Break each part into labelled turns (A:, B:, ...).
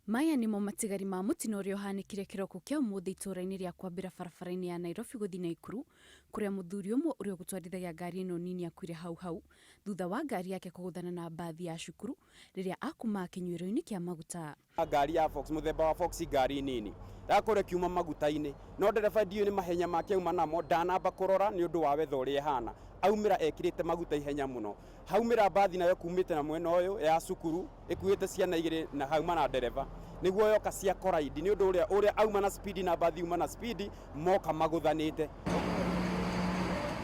A: Maya nĩmo matigari ma mũtino ũrĩa ũhanĩkire kĩroko kĩa ũmũthĩ itũũra-inĩ rĩa Kwambĩra barabara-inĩ ya Nairobi gũthiĩ Naikuru, kũrĩa mũthuri ũmwe ũrĩa ũgũtwarithagia ngari ĩno nini akuire hau hau thutha wa ngari yake kũgũthana na mbathi ya cukuru rĩrĩa akumaga kĩnyuĩro-inĩ kĩa maguta.
B: Ngari ya Fox, mũthemba wa Fox ngari nini yakorwo ĩkiuma maguta-inĩ no ndereba ndiũĩ nĩ mahenya make auma namo ndanamba kũrora nĩ ũndũ wa weather ũrĩa ĩhana aumĩra ekĩrĩte maguta ihenya mũno haumĩra mbathi nayo kumĩte na mwena ũyũ ya cukuru ĩkuĩte ciana igĩrĩ na hauma na ndereba nĩguo yoka cia koraidi nĩ ũndũ ũrĩa ũrĩa auma na speed na mbathi uma na speed moka magũthanĩte.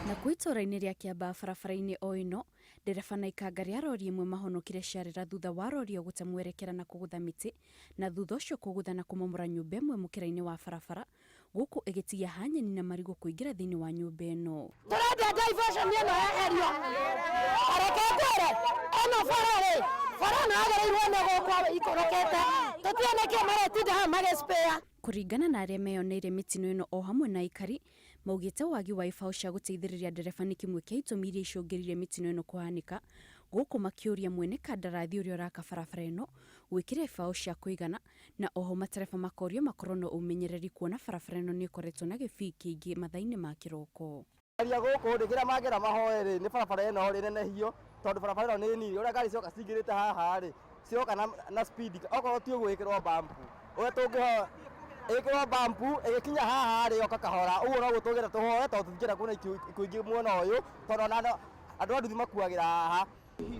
A: Nakuo itũũra-inĩ rĩa Kĩambaa barabara-inĩ o ĩno, ndereba na ikanga rĩa rori ĩmwe mahonokire ciarĩra thutha wa rori ĩyo gũte mwerekera na kũgũtha mĩtĩ na thutha ũcio kũgũtha na kũmomora nyũmba ĩmwe mũkĩra-inĩ wa barabara gũkũ ĩgĩtigia hanyeni na marigũ kũingĩra thĩinĩ wa nyũmba ĩno.
C: Tũrenda diversion ĩno yeherio. Reke ngwĩre, ĩno bara rĩ, bara ĩno yagĩrĩirwo nĩ gũkwo ikũrũkĩte. Tũtiũĩ nĩkĩ maretinda haha magĩ spare.
A: Kũringana na arĩa meyoneire mĩtino ĩno o hamwe na aikari, maugĩte wagi wa ibaũ cia gũteithĩrĩria ndereba nĩ kĩmwe kĩa itũmi iria icũngĩrĩirie mĩtino ĩno kũhanĩka, gũkũ makĩũria mwene kandarathi ũrĩa ũraka barabara ĩno gwĩkĩra ibaũ cia kũigana Na oho matereba makorio makorwo na ũmenyereri kuona barabara ĩno nĩĩkoretwo na gĩbii kĩingĩ mathaa-inĩ ma kĩroko.
D: Aria gũkũ rĩ, kĩrĩa mangĩenda mahoe rĩ, nĩ barabara ĩno rĩ, ĩnenehio, tondũ barabara ĩno nĩ nini, ũrĩa ngari ciroka cingĩrĩte haha rĩ, ciroka na, na speed, okorwo ti ũguo ĩkĩrwo bump, ũrĩa tũngĩhoya ĩkĩrwo bump, ĩgĩkinya haha rĩ, ĩgoka kahora, ũguo noguo tũngĩenda tũhoe, tondũ tũtingĩenda kuona ikuũ ingĩ mwena ũyũ, tondũ ona andũ a nduthi makuagĩra haha.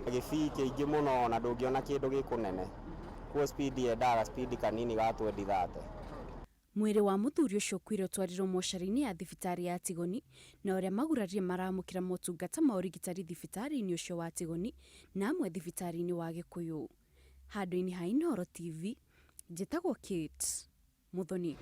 E: Gĩbii kĩingĩ mũno na ndũngĩona kĩndũ gĩ kũnene. Kuo speed yendaga speed kanini ga twendi thate.
A: Mwĩrĩ wa mũthuri ũcio ũkuire ũtwarirwo mocarĩ-inĩ ya thibitarĩ ya Tigoni na ũrĩa magurarire maramũkĩra motungata ma ũrigitari thibitarĩ-inĩ ũcio wa Tigoni na amwe thibitarĩ-inĩ wa Gĩkũyũ. Handũ-inĩ ha Inooro TV, njĩtagwo Kate Muthoni.